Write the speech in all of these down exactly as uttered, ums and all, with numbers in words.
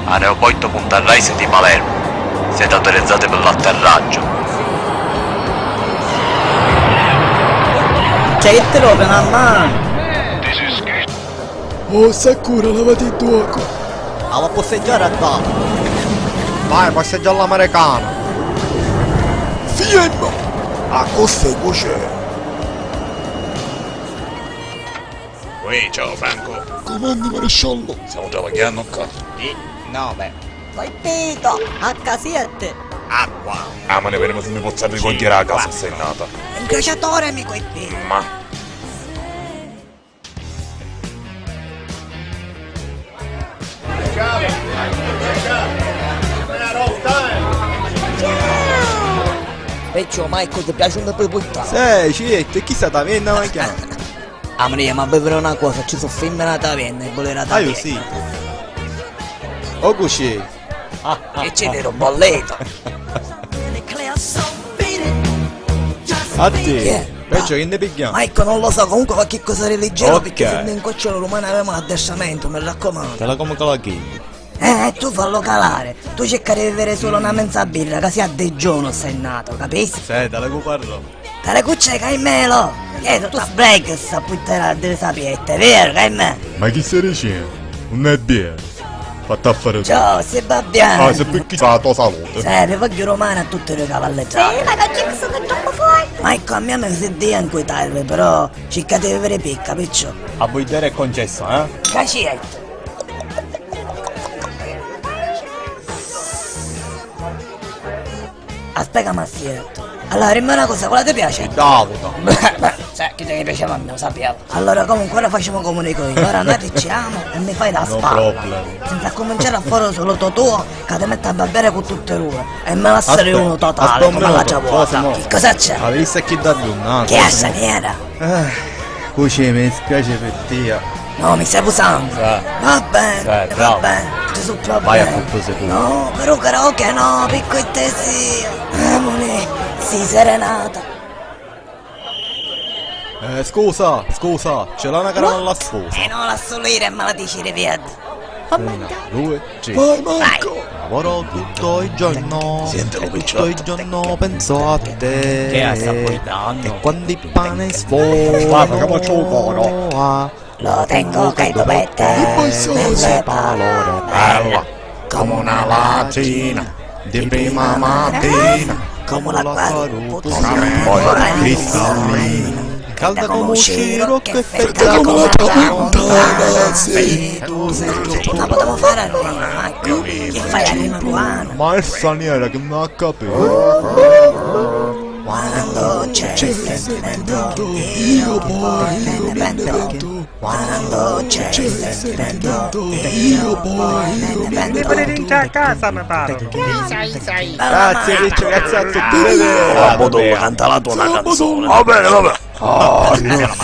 Aeroportu Punta Raisi di Palermo. Siete autorizzati per l'atterraggio. Cioè, io te lo prendo a mano. Oh, Sakura, lavati ddocu. Ah, va a posseggiare a donna. Vai, posseggia all'americana. Fiemma! Ah, cosa è, cucè? Uè, ciao, Franco. Comandi, maresciallo? Stiamo travagghiannu ccà. Sì, no, beh. Poi Tito, acca siete. Acqua. Ah, ma ne vedremo se mi pozzu arricogliere a casa, se è nata. Ingraciatore, amico, e te. Ma. Vecchio Michael, ti piace un po' puttana? Sì, certo, e chi sta tavenna, ma chiama? Ah, ma andiamo a bevere una cosa, ci sono femmine da tavenna e volere da tavenna. Ah, io sì. O così. E ci vedo bollito. A te? Chi è? Perciò che ne pigliamo? Ma ecco, non lo so, comunque qualche cosa di leggero, perché se ne incoccio domani avevamo l'addestramento, mi raccomando. Te la come con la chi? Eh, tu fallo calare. Tu cerca di bevere solo una mezza birra, che sia a digiuno sei nato, capisci? Sì, te la cuparlo. Te la cuccia che hai melo. Che tu sbreghi sta puttana di sapiette, vero che hai me? Ma chi stai dicendo? Non è vero. Fatta a fare tu. Ciao, si va bene. Ah, se perché fa la tua salute. Sì, vi voglio domani a tutti i cavalli. Sì, ma che c'è che sono troppo forte. Ma ecco, a mia mi si dia in cui tardi, però cercate di vedere picca, piccio. A voi dare è concesso, eh? Cacietto. Aspetta, ma si è detto. Allora, dimmi una cosa, quella ti piace? Davuto. Sai che ti piaceva a me, lo sapevo. Allora, comunque, ora facciamo come dico io. Ora noi ti ci amo e mi fai da spalla. No problem. Senza cominciare a fare solo tuo, che ti metti a bere con tutte e due. E mi lasciare uno totale, come l'altra volta. Che cosa c'è? Avessi a chi dargli un altro. Chi è sta nera? Ah, cucì, mi dispiace per te. No, mi stai abusando. Sì. Va bene, sì, va bene, ci sono problemi. Vai a fare cose tue. No, però karaoke no, picco e te sì. Amore, sì, serenata. Eh, scusa, scusa, ce l'ha una caramella scusa? Eh no, la solo io e me la dici, rivieni. Una, due, Vai, Marco! Lavoro tutto il giorno, tutto il giorno penso a te. Che sta guidando? E quando il pane sfoga, lo tengo che dovete nelle palore, bella come una latina di prima mattina, come l'acqua del pozzo, cristallina. Calda come un scirocco e fredda come una tramontana, sì. Ma potevo fare a rima, ecco. Che fai a rima cubana? Ma è straniera che non ha capito. Quando c'è il sentimento, io poi, io mi ne pento. Quando c'è il sentimento, io poi, io mi ne pento. Mi pare di entrare a casa, mi pare. Grazie, Riccio, grazie a tutti. Ah, mo devo cantare la tua canzone. Va bene, va bene. Ah, io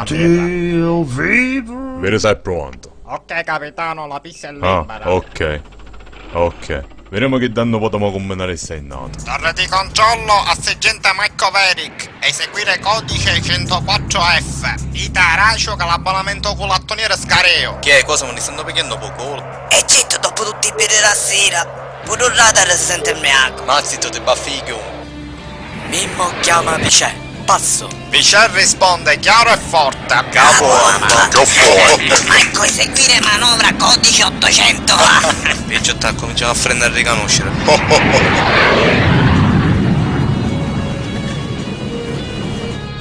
sì, io vivo. Vedi se è pronto. Ok, capitano, la pista è libera. Ah, ok. Ok. Vedemu chi dannu potimu cumminari sta innata. Torre di controllo, asseggente Marco Veric, eseguire codice centoquattro F. Dite a Racio che l'abbonamento cu l'attoniere scareo. Chi è? Cosa, mi stannu pigghiannu pu culu? E zitto, dopo tutti i birri da sera, pure un radar sente il mio eco. Ma zitto, ti baffi i chiuni. Mimmo chiama Pichè. Passo. Pichè risponde chiaro e forte. Capo, capo. Marco, eseguire manovra codice ottocento A. Picciotta, cominciamo a frenare e riconoscere.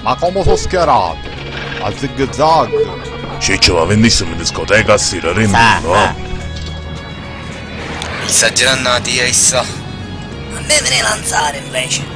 Ma come so schierati? A zig zag. Ciccio, ma venissimo in discoteca a sera, rimmi, no? Sta girando la tia, issa. A me me ne lanzare invece.